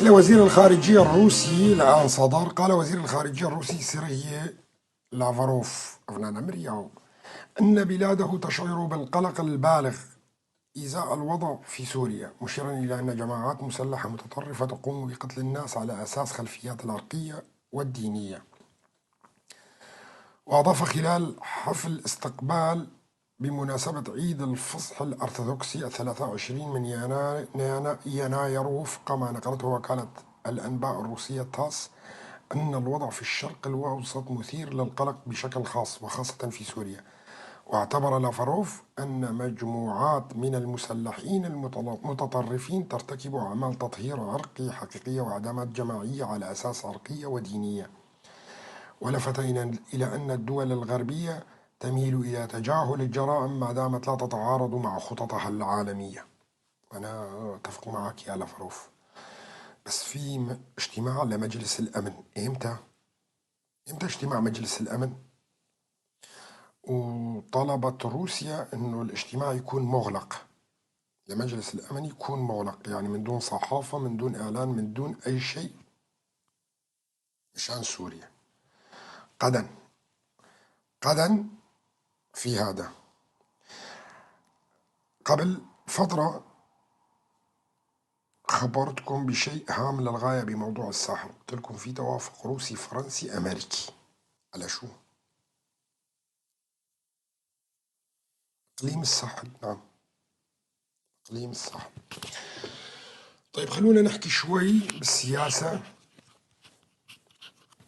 لوزير الخارجية الروسي الآن صدر. قال وزير الخارجية الروسي سيرجي لافاروف أن بلاده تشعر بالقلق البالغ إزاء الوضع في سوريا، مشيرا إلى أن جماعات مسلحة متطرفة تقوم بقتل الناس على أساس خلفيات العرقية والدينية. وأضاف خلال حفل استقبال بمناسبة عيد الفصح الأرثوذكسي 23 من يناير وفق ما نقلته وكالة الأنباء الروسية تاس أن الوضع في الشرق الأوسط مثير للقلق بشكل خاص وخاصة في سوريا. واعتبر لافاروف أن مجموعات من المسلحين المتطرفين ترتكب أعمال تطهير عرقي حقيقية وإعدامات جماعية على أساس عرقية ودينية. ولفت إلى أن الدول الغربية تميل إلى تجاهل الجرائم ما دامت لا تتعارض مع خططها العالمية. أنا أتفق معك يا لافاروف، بس في اجتماع لمجلس الأمن. إمتى؟ إمتى اجتماع مجلس الأمن؟ وطلبت روسيا أنه الاجتماع يكون مغلق، لمجلس الأمن يكون مغلق، يعني من دون صحافة، من دون إعلان، من دون أي شيء، مشان سوريا. غدا غدا في هذا. قبل فترة خبرتكم بشيء هام للغاية بموضوع الساحل، قلت لكم في توافق روسي فرنسي أمريكي على شو؟ إقليم الساحل. نعم، إقليم الساحل. طيب خلونا نحكي شوي بالسياسة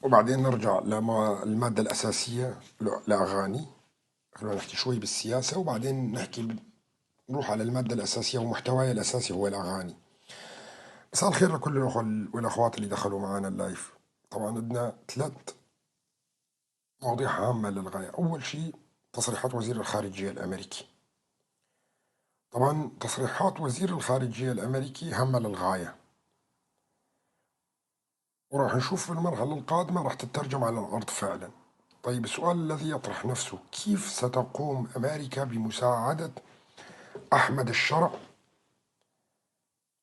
وبعدين نرجع للمادة الأساسية لأغاني. خلونا نحكي شوي بالسياسة وبعدين نحكي نروح على المادة الأساسية، ومحتواي الأساسي هو الأغاني. مساء الخير لكل الأخوة والأخوات اللي دخلوا معنا اللايف. طبعا عندنا ثلاث مواضيع هامة للغاية. أول شيء تصريحات وزير الخارجية الأمريكي. طبعا تصريحات وزير الخارجية الأمريكي هامة للغاية، وراح نشوف في المرحلة القادمة راح تترجم على الأرض فعلا. طيب السؤال الذي يطرح نفسه، كيف ستقوم أمريكا بمساعدة أحمد الشرع؟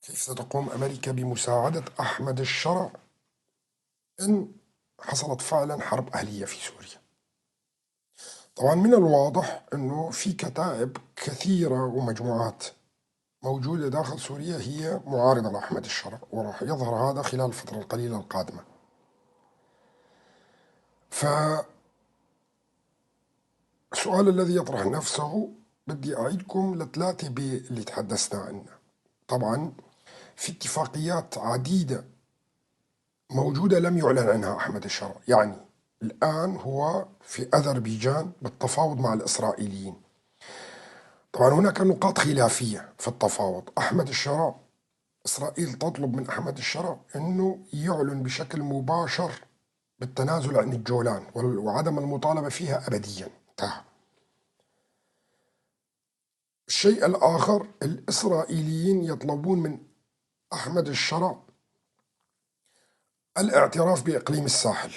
كيف ستقوم أمريكا بمساعدة أحمد الشرع إن حصلت فعلا حرب أهلية في سوريا؟ طبعا من الواضح أنه في كتائب كثيرة ومجموعات موجودة داخل سوريا هي معارضة لأحمد الشرع، وراح يظهر هذا خلال الفترة القليلة القادمة. فالسؤال الذي يطرح نفسه، بدي أعيدكم لثلاثة بي اللي تحدثنا عنه. طبعا في اتفاقيات عديدة موجودة لم يعلن عنها أحمد الشرع، يعني الآن هو في أذربيجان بالتفاوض مع الإسرائيليين. طبعا هناك نقاط خلافية في التفاوض. أحمد الشرع، إسرائيل تطلب من أحمد الشرع أنه يعلن بشكل مباشر بالتنازل عن الجولان وعدم المطالبة فيها أبديا. انتهى. الشيء الآخر، الإسرائيليين يطلبون من أحمد الشرع الاعتراف بإقليم الساحل،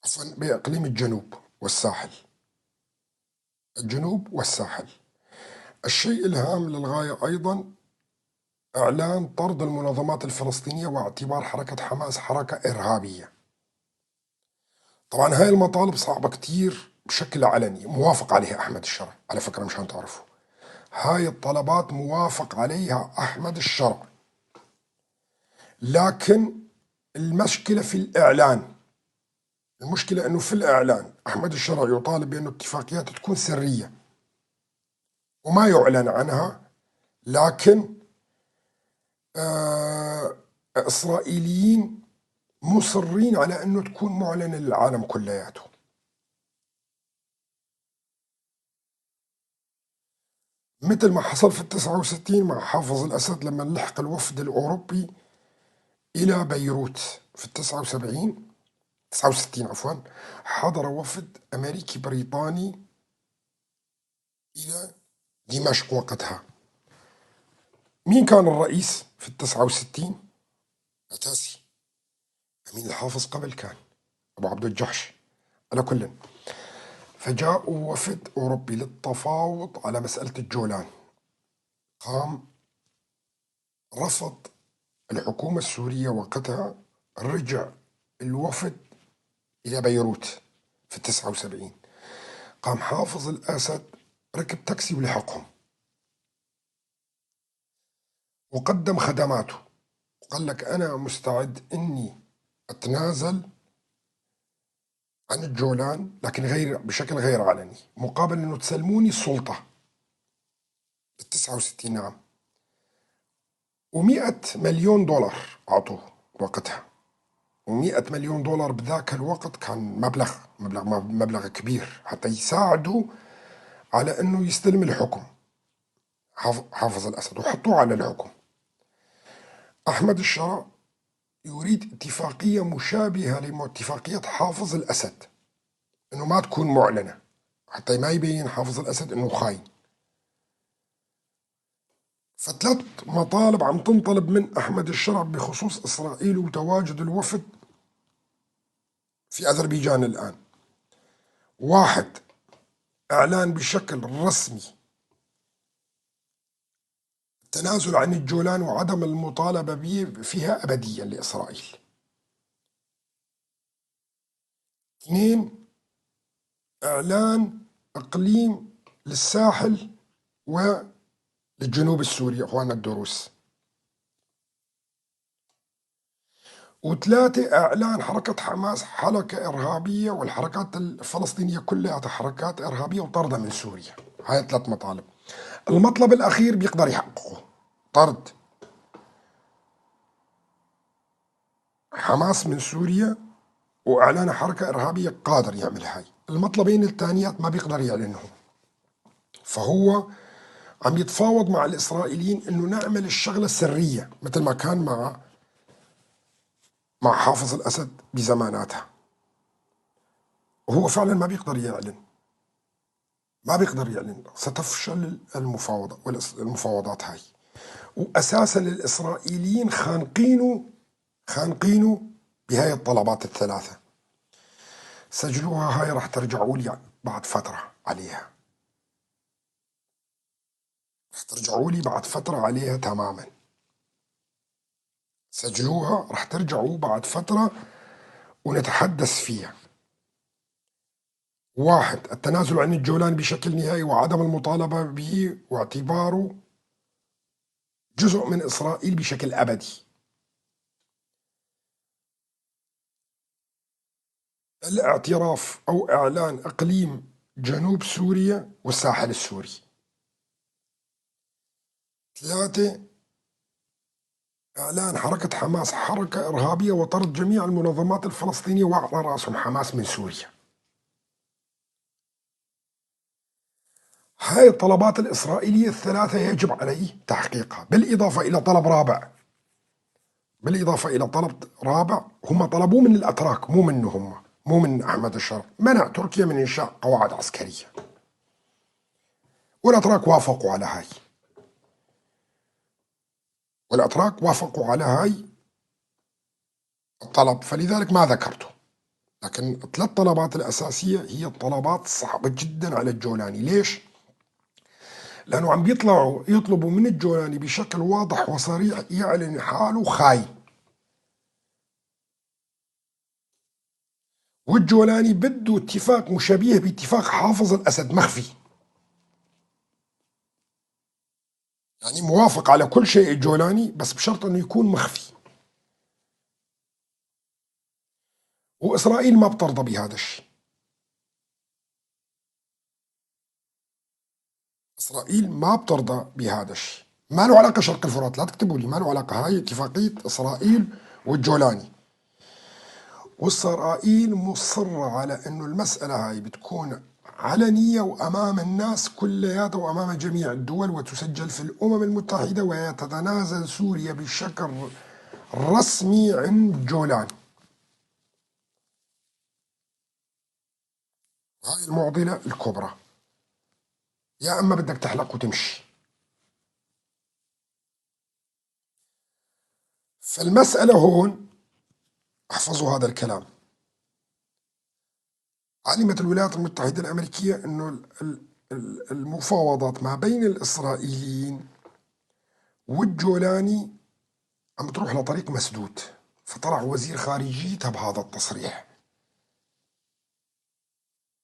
عفوا بإقليم الجنوب والساحل، الجنوب والساحل. الشيء الهام للغاية أيضا إعلان طرد المنظمات الفلسطينية واعتبار حركة حماس حركة إرهابية. طبعا هاي المطالب صعبة كتير بشكل علني، موافق عليها أحمد الشرع على فكرة، مشان تعرفوا هاي الطلبات موافق عليها أحمد الشرع، لكن المشكلة في الإعلان. المشكلة أنه في الإعلان أحمد الشرع يطالب بأنه اتفاقيات تكون سرية وما يعلن عنها، لكن إسرائيليين مصرين على أنه تكون معلنة للعالم كلياته. مثل ما حصل في 69 مع حافظ الأسد لما لحق الوفد الأوروبي إلى بيروت في 79، 69 عفوا، حضر وفد أمريكي بريطاني إلى دمشق وقتها. مين كان الرئيس في 69؟ أتاسي أمين الحافظ قبل كان أبو عبد الجحش. على كل، فجاءوا وفد أوروبي للتفاوض على مسألة الجولان. قام رفض الحكومة السورية وقتها رجع الوفد إلى بيروت في 79. قام حافظ الأسد ركب تاكسي ولحقهم وقدم خدماته وقال لك أنا مستعد إني أتنازل عن الجولان لكن بشكل غير علني، مقابل إنه تسلموني السلطة. 69 نعم. و100 مليون دولار أعطوه وقتها، و100 مليون دولار بذاك الوقت كان مبلغ كبير حتى يساعدوا على انه يستلم الحكم حافظ الاسد، وحطوه على الحكم. احمد الشرع يريد اتفاقية مشابهة لاتفاقية حافظ الاسد، انه ما تكون معلنة حتى ما يبين حافظ الاسد انه خاين. فثلاث مطالب عم تنطلب من أحمد الشرع بخصوص إسرائيل وتواجد الوفد في أذربيجان الآن. 1، إعلان بشكل رسمي التنازل عن الجولان وعدم المطالبة به فيها أبديا لإسرائيل. 2، إعلان إقليم للساحل وللجنوب السوري أخواننا الدروس. و3، إعلان حركة حماس حركة إرهابية والحركات الفلسطينية كلها حركات إرهابية وطردها من سوريا. هاي 3 مطالب. المطلب الأخير بيقدر يحققه، طرد حماس من سوريا وإعلان حركة إرهابية، قادر يعمل هاي. المطلبين الثانيات ما بيقدر يعلنهم، فهو عم يتفاوض مع الإسرائيليين إنه نعمل الشغلة السرية مثل ما كان مع حافظ الأسد بزماناتها. وهو فعلا ما بيقدر يعلن، ما بيقدر يعلن، ستفشل المفاوضة والمفاوضات هاي. وأساسا الإسرائيليين خانقينه بهاي الطلبات الثلاثة. سجلوها هاي، راح ترجعوا لي بعد فترة عليها، راح ترجعوا لي بعد فترة عليها تماما. سجلوها، راح ترجعوا بعد فترة ونتحدث فيها. 1، التنازل عن الجولان بشكل نهائي وعدم المطالبة به واعتباره جزء من إسرائيل بشكل أبدي. الاعتراف أو إعلان إقليم جنوب سوريا والساحل السوري. 3، إعلان حركة حماس حركة إرهابية وطرد جميع المنظمات الفلسطينية وعلى رأسهم حماس من سوريا. هاي الطلبات الإسرائيلية الثلاثة يجب عليه تحقيقها، بالإضافة إلى طلب رابع. بالإضافة إلى طلب رابع هم طلبوه من الأتراك، مو منه هم، مو من أحمد الشرع، منع تركيا من إنشاء قواعد عسكرية، والأتراك وافقوا على هاي، والأتراك وافقوا على هاي الطلب، فلذلك ما ذكرته. لكن الثلاث طلبات الأساسية هي الطلبات صعبة جدا على الجولاني. ليش؟ لأنه عم بيطلعوا يطلبوا من الجولاني بشكل واضح وصريح يعلن حاله خاين، والجولاني بده اتفاق مشابه باتفاق حافظ الأسد مخفي، يعني موافق على كل شيء الجولاني بس بشرط أنه يكون مخفي. وإسرائيل ما بترضى بهذا الشيء، إسرائيل ما بترضى بهذا الشيء. ما له علاقة شرق الفرات، لا تكتبوا لي ما له علاقة، هاي اتفاقية إسرائيل والجولاني. وإسرائيل مصرة على أنه المسألة هاي بتكون علنية وأمام الناس كلياتها وأمام جميع الدول وتسجل في الأمم المتحدة، ويتنازل سوريا بشكل رسمي عن جولان. هاي المعضلة الكبرى، يا أما بدك تحلق وتمشي. فالمسألة هون احفظوا هذا الكلام، علمت الولايات المتحدة الأمريكية أنه المفاوضات ما بين الإسرائيليين والجولاني عم تروح لطريق مسدود. فطلع وزير خارجيتها بهذا التصريح،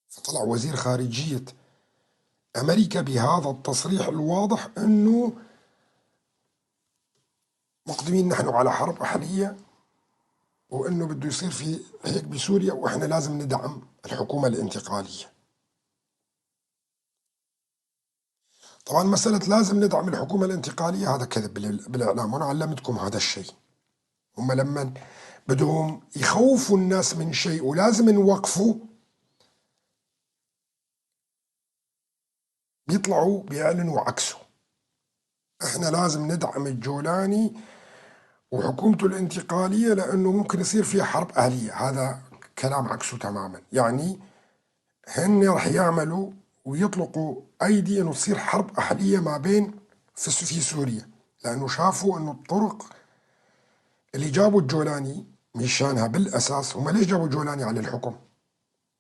فطلع وزير خارجية أمريكا بهذا التصريح الواضح أنه مقدمين نحن على حرب أهلية، وأنه بده يصير في هيك بسوريا، وإحنا لازم ندعم الحكومة الانتقالية. طبعا مسألة لازم ندعم الحكومة الانتقالية هذا كذب بالإعلام، وأنا علمتكم هذا الشيء. هم لما بدهم يخوفوا الناس من شيء ولازم نوقفه بيطلعوا بيعلنوا عكسه. احنا لازم ندعم الجولاني وحكومته الانتقالية لأنه ممكن يصير فيها حرب أهلية، هذا كلام عكسه تماما. يعني هن رح يعملوا ويطلقوا أيدي أنه تصير حرب أهلية ما بين في سوريا، لأنه شافوا أنه الطرق اللي جابوا الجولاني مشانها بالأساس. هم ليش جابوا الجولاني على الحكم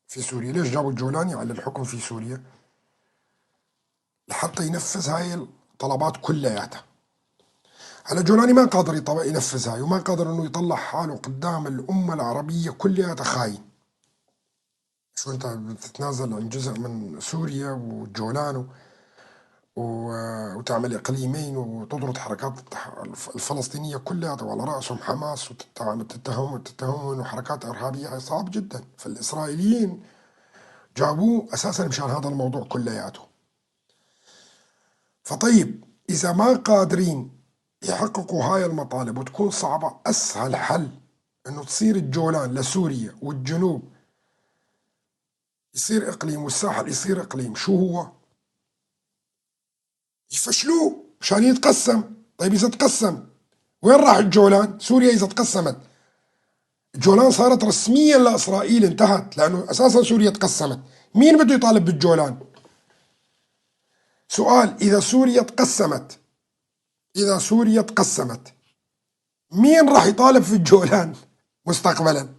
في سوريا؟ ليش جابوا الجولاني على الحكم في سوريا؟ لحتى ينفذ هاي الطلبات كلياتها. هلا الجولاني ما قادر ينفذ هاي، وما قادر انه يطلع حاله قدام الأمة العربية كلياتها خاين. شو انت بتتنازل عن جزء من سوريا والجولان وتعمل اقليمين وتطرد حركات الفلسطينية كلها وعلى رأسهم حماس وتتهم انه حركات ارهابية، صعب جدا. فالاسرائيليين جابوه اساسا مشان هذا الموضوع كلياته. فطيب اذا ما قادرين يحققوا هاي المطالب وتكون صعبة، اسهل حل انه تصير الجولان لسوريا والجنوب يصير اقليم والساحل يصير اقليم. شو هو؟ يفشلوه مشان يتقسم. طيب اذا تقسم وين راح الجولان؟ سوريا اذا تقسمت الجولان صارت رسميا لاسرائيل، انتهت، لانه اساسا سوريا تقسمت. مين بده يطالب بالجولان؟ سؤال، اذا سوريا تقسمت، اذا سوريا تقسمت مين راح يطالب في الجولان مستقبلا؟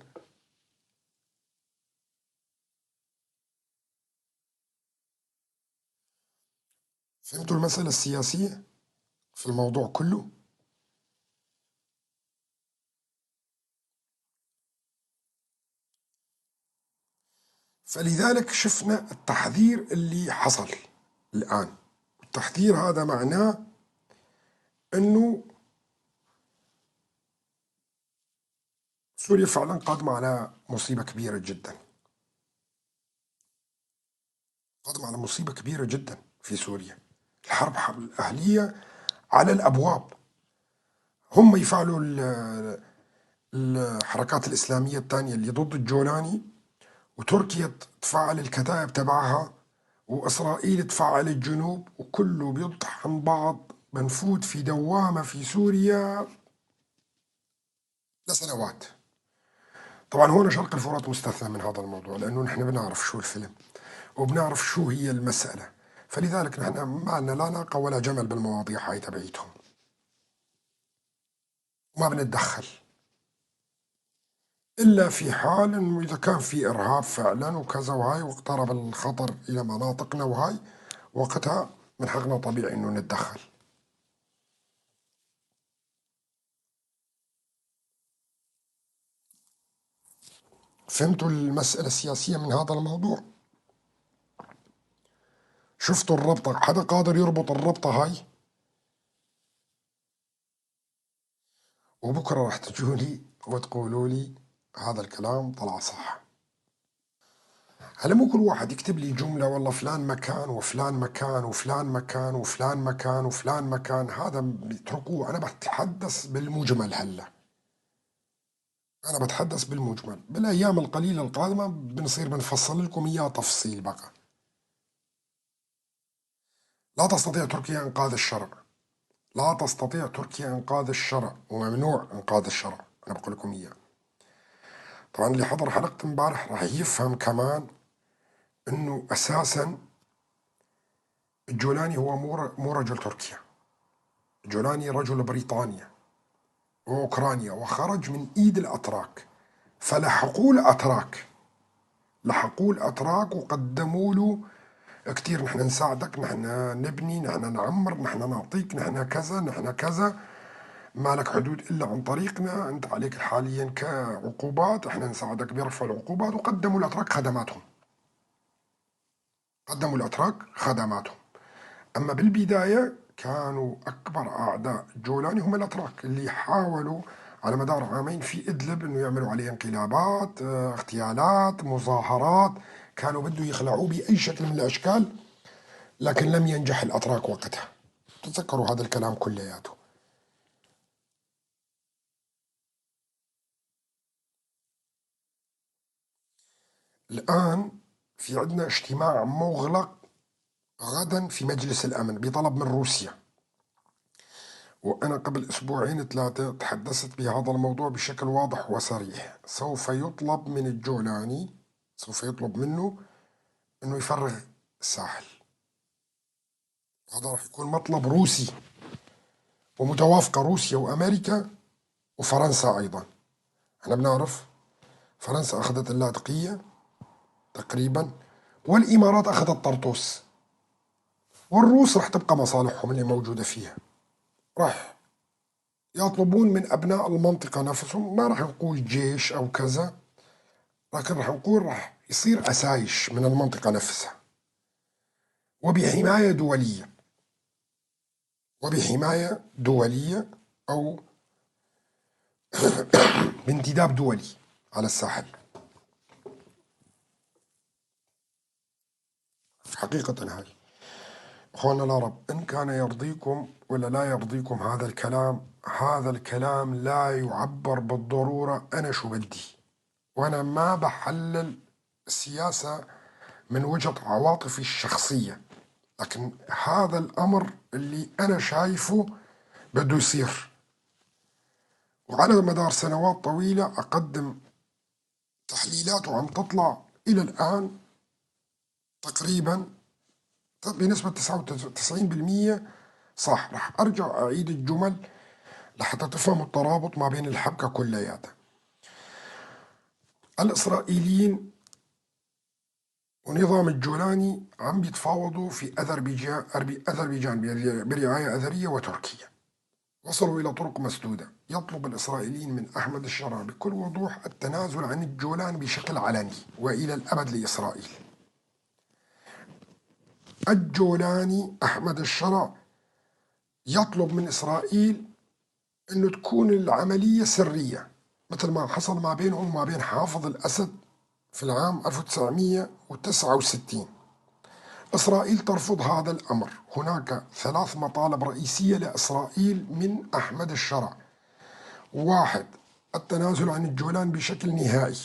فهمتوا المسألة السياسية في الموضوع كله؟ فلذلك شفنا التحذير اللي حصل الآن. التحذير هذا معناه أنه سوريا فعلا قادمة على مصيبة كبيرة جدا، قادمة على مصيبة كبيرة جدا في سوريا. الحرب الأهلية على الأبواب. هم يفعلوا الحركات الإسلامية الثانية اللي ضد الجولاني، وتركيا تفعل الكتائب تبعها، وإسرائيل تفعل الجنوب، وكله بيطحن بعض. بنفوت في دوامة في سوريا لسنوات. طبعا هون شرق الفرات مستثنى من هذا الموضوع، لأنه نحن بنعرف شو الفيلم وبنعرف شو هي المسألة، فلذلك نحن ما لنا لا ناقة ولا جمل بالمواضيع هاي تبعيتهم، وما بنتدخل إلا في حال إنه إذا كان في إرهاب فعلا وكذا وهاي واقترب الخطر إلى مناطقنا وهاي، وقتها من حقنا طبيعي إنه نتدخل. فهمتوا المسألة السياسية من هذا الموضوع؟ شفتوا الربطة؟ حدا قادر يربط الربطة هاي؟ وبكرة راح تجوني وتقولوا لي هذا الكلام طلع صح. هلا مو كل واحد يكتب لي جملة والله فلان مكان وفلان مكان وفلان مكان وفلان مكان وفلان مكان، هذا بيتركوه. أنا بتحدث بالمجمل هلا، أنا بتحدث بالمجمل. بالأيام القليلة القادمة بنصير بنفصل لكم إياه تفصيل بقى. لا تستطيع تركيا إنقاذ الشرع، لا تستطيع تركيا إنقاذ الشرع، وممنوع إنقاذ الشرع، أنا بقول لكم إياه. طبعا اللي حضر حلقة امبارح راح يفهم كمان إنه أساسا الجولاني هو مو رجل تركيا، الجولاني رجل بريطانيا وأوكرانيا، وخرج من إيد الأتراك، فلحقوه الأتراك، لحقوه الأتراك وقدموا له كتير، نحن نساعدك، نحن نبني، نحن نعمر، نحن نعطيك، نحن كذا، نحن كذا. ما لك حدود إلا عن طريقنا، أنت عليك حاليا كعقوبات، إحنا نساعدك برفع العقوبات. وقدموا الأتراك خدماتهم، قدموا الأتراك خدماتهم. أما بالبداية كانوا أكبر أعداء الجولاني هم الأتراك، اللي حاولوا على مدار عامين في إدلب أنه يعملوا عليه انقلابات، اغتيالات، مظاهرات، كانوا بده يخلعوه بأي شكل من الأشكال، لكن لم ينجح الأتراك وقتها. تذكروا هذا الكلام كلياته. الآن في عندنا اجتماع مغلق غدا في مجلس الأمن بطلب من روسيا، وأنا قبل أسبوعين 3 تحدثت بهذا الموضوع بشكل واضح وصريح. سوف يطلب من الجولاني، سوف يطلب منه أنه يفرغ الساحل. هذا راح يكون مطلب روسي، ومتوافقة روسيا وأمريكا وفرنسا أيضا. احنا بنعرف فرنسا أخذت اللاذقية تقريبا، والإمارات أخذت طرطوس، والروس راح تبقى مصالحهم اللي موجودة فيها. راح يطلبون من أبناء المنطقة نفسهم، ما راح نقول جيش أو كذا، لكن راح نقول راح يصير أسايش من المنطقة نفسها، وبحماية دولية، وبحماية دولية أو بانتداب دولي على الساحل. حقيقة هاي أخوانا العرب، إن كان يرضيكم ولا لا يرضيكم هذا الكلام، هذا الكلام لا يعبر بالضرورة أنا شو بدي، وأنا ما بحلل السياسة من وجهة عواطفي الشخصية، لكن هذا الأمر اللي أنا شايفه بده يصير. وعلى مدار سنوات طويلة أقدم تحليلات وعم تطلع إلى الآن تقريبا بنسبة 99% صح. رح أرجع أعيد الجمل لحتى تفهموا الترابط ما بين الحبكة كلياتها. الإسرائيليين ونظام الجولاني عم بيتفاوضوا في أذربيجان برعاية أذرية وتركيا، وصلوا إلى طرق مسدودة. يطلب الإسرائيليين من أحمد الشرع بكل وضوح التنازل عن الجولان بشكل علني وإلى الأبد لإسرائيل. الجولاني أحمد الشرع يطلب من إسرائيل أنه تكون العملية سرية، مثل ما حصل ما بينهم وما بين حافظ الأسد في العام 1969. إسرائيل ترفض هذا الأمر. هناك 3 مطالب رئيسية لإسرائيل من أحمد الشرع. 1، التنازل عن الجولان بشكل نهائي.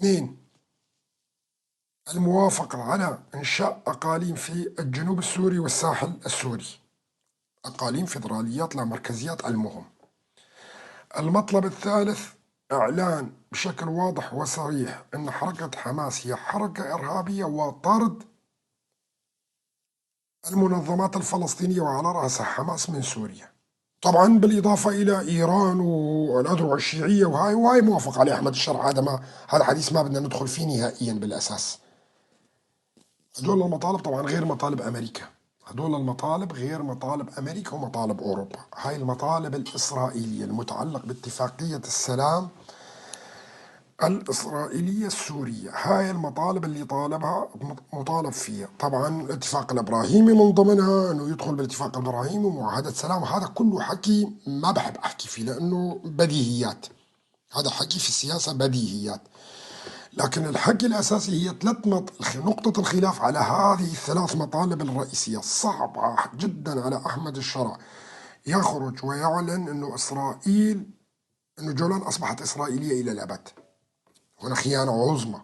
2، الموافقة على إنشاء أقاليم في الجنوب السوري والساحل السوري، أقاليم فيدراليات لا مركزيات. المهم المطلب الثالث، إعلان بشكل واضح وصريح أن حركة حماس هي حركة إرهابية وطرد المنظمات الفلسطينية وعلى رأسها حماس من سوريا، طبعا بالإضافة إلى إيران والأذرع الشيعية، وهاي موافق عليه أحمد الشرع. هذا حديث ما بدنا ندخل فيه نهائيا بالأساس. هدول المطالب طبعا غير مطالب أمريكا، هدول المطالب غير مطالب أمريكا ومطالب أوروبا. هاي المطالب الإسرائيلية المتعلق باتفاقية السلام الإسرائيلية السورية، هاي المطالب اللي طالبها مطالب فيها. طبعا الاتفاق الإبراهيمي من ضمنها أنه يدخل بالاتفاق الإبراهيمي ومعاهدة سلام. هذا كله حكي ما بحب أحكي فيه لأنه بديهيات، هذا حكي في السياسة بديهيات. لكن الحكي الأساسي هي نقطة الخلاف على هذه الثلاث مطالب الرئيسية. صعب جدا على أحمد الشرع يخرج ويعلن أنه إسرائيل، أنه جولان أصبحت إسرائيلية إلى الأبد. هنا خيانة عظمى،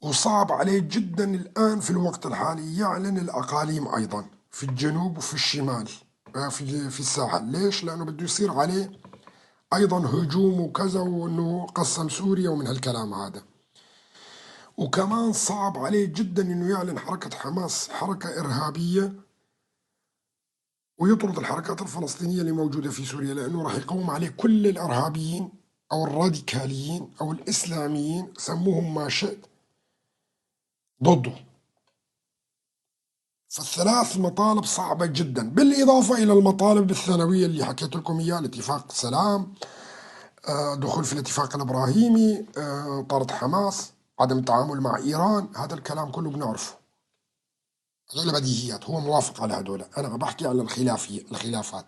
وصعب عليه جدا الآن في الوقت الحالي يعلن الأقاليم أيضا في الجنوب وفي الشمال في الساحل. ليش؟ لأنه بده يصير عليه أيضا هجوم وكذا، وأنه قسم سوريا ومن هالكلام هذا. وكمان صعب عليه جدا أنه يعلن حركة حماس حركة إرهابية ويطرد الحركات الفلسطينية اللي موجودة في سوريا، لأنه راح يقوم عليه كل الإرهابيين أو الراديكاليين أو الإسلاميين، سموهم ما شئت، ضده. فالثلاث مطالب صعبة جدا، بالإضافة إلى المطالب الثانوية اللي حكيت لكم إياها، الاتفاق سلام، دخول في الاتفاق الإبراهيمي، طرد حماس، عدم التعامل مع إيران، هذا الكلام كله بنعرفه، هذول بديهيات، هو موافق على هذول. أنا بحكي على الخلافات.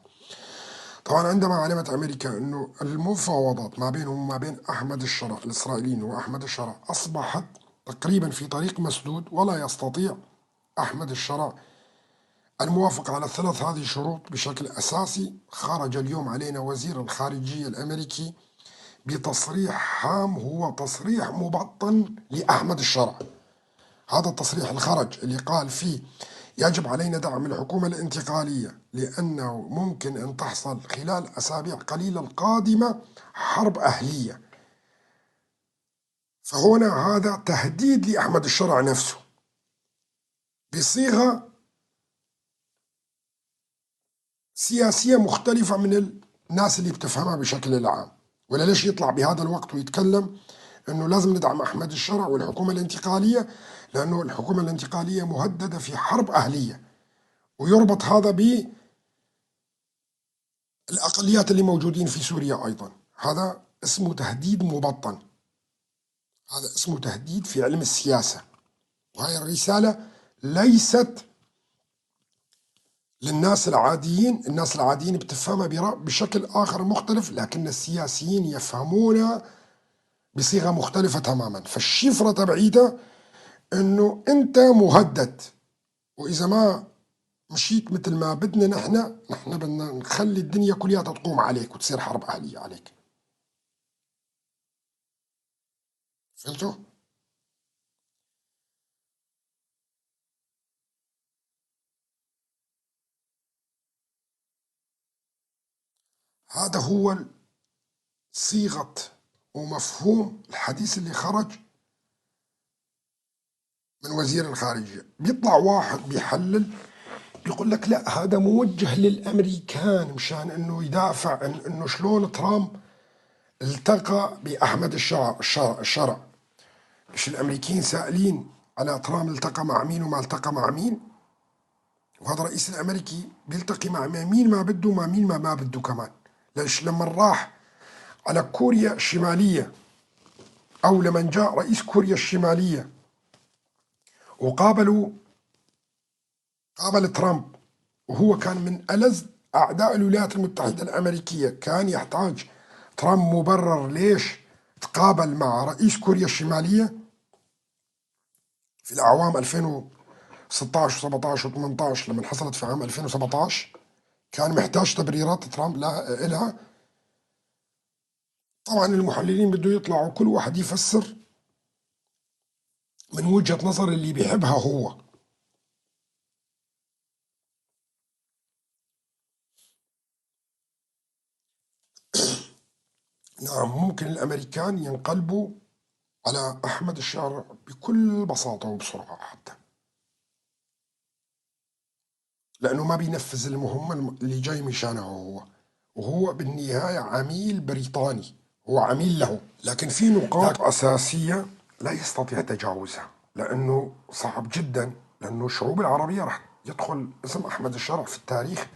طبعا عندما علمت أمريكا أنه المفاوضات ما بينهم وما بين أحمد الشرع، الإسرائيليين وأحمد الشرع، أصبحت تقريبا في طريق مسدود، ولا يستطيع أحمد الشرع الموافقة على الثلاث هذه الشروط بشكل أساسي، خرج اليوم علينا وزير الخارجية الأمريكي بتصريح هام، هو تصريح مبطن لأحمد الشرع. هذا التصريح الخرج اللي قال فيه يجب علينا دعم الحكومة الانتقالية لأنه ممكن أن تحصل خلال أسابيع قليلة القادمة حرب أهلية. فهنا هذا تهديد لأحمد الشرع نفسه بصيغة سياسية مختلفة من الناس اللي بتفهمها بشكل العام. ولا ليش يطلع بهذا الوقت ويتكلم أنه لازم ندعم أحمد الشرع والحكومة الانتقالية، لأنه الحكومة الانتقالية مهددة في حرب أهلية، ويربط هذا بالأقليات اللي موجودين في سوريا أيضا. هذا اسمه تهديد مبطن، هذا اسمه تهديد في علم السياسة. وهي الرسالة ليست للناس العاديين، الناس العاديين بتفهمها بشكل آخر مختلف، لكن السياسيين يفهمونها بصيغة مختلفة تماما. فالشفرة تبعيتها انه انت مهدد، واذا ما مشيت مثل ما بدنا نحن بدنا نخلي الدنيا كلها تقوم عليك وتصير حرب أهلية عليك. فهمتوا؟ هذا هو صيغة ومفهوم الحديث اللي خرج من وزير الخارجية. بيطلع واحد بيحلل بيقول لك لا، هذا موجه للأمريكان مشان انه يدافع عن انه شلون ترامب التقى بأحمد الشرع. مش الأمريكيين سائلين على ترامب التقى مع مين وما التقى مع مين؟ وهذا الرئيس الأمريكي بيلتقي مع مين ما بده ومع مين ما بده كمان. ليش لما راح على كوريا الشمالية أو لما جاء رئيس كوريا الشمالية وقابلوا قابل ترامب، وهو كان من ألذ أعداء الولايات المتحدة الأمريكية، كان يحتاج ترامب مبرر ليش تقابل مع رئيس كوريا الشمالية في الأعوام 2016 و17 و18 لما حصلت في عام 2017. كان محتاج تبريرات ترامب لها. طبعا المحللين بده يطلعوا كل واحد يفسر من وجهة نظر اللي بيحبها هو. نعم، ممكن الأمريكان ينقلبوا على أحمد الشارع بكل بساطة وبسرعة حتى، لأنه ما بينفذ المهمة اللي جاي مشانها هو، وهو بالنهاية عميل بريطاني، هو عميل له. لكن في نقاط أساسية لا يستطيع تجاوزها لأنه صعب جدا، لأنه الشعوب العربية راح يدخل اسم أحمد الشرع في التاريخ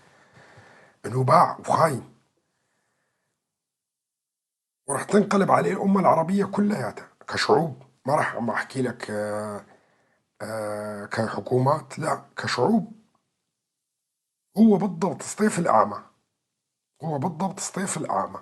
أنه باع وخاين، وراح تنقلب عليه الأمة العربية كلها كشعوب. ما راح عم أحكي لك كحكومات، لا، كشعوب. هو بالضبط سطيف الأعمى، هو بالضبط سطيف الأعمى.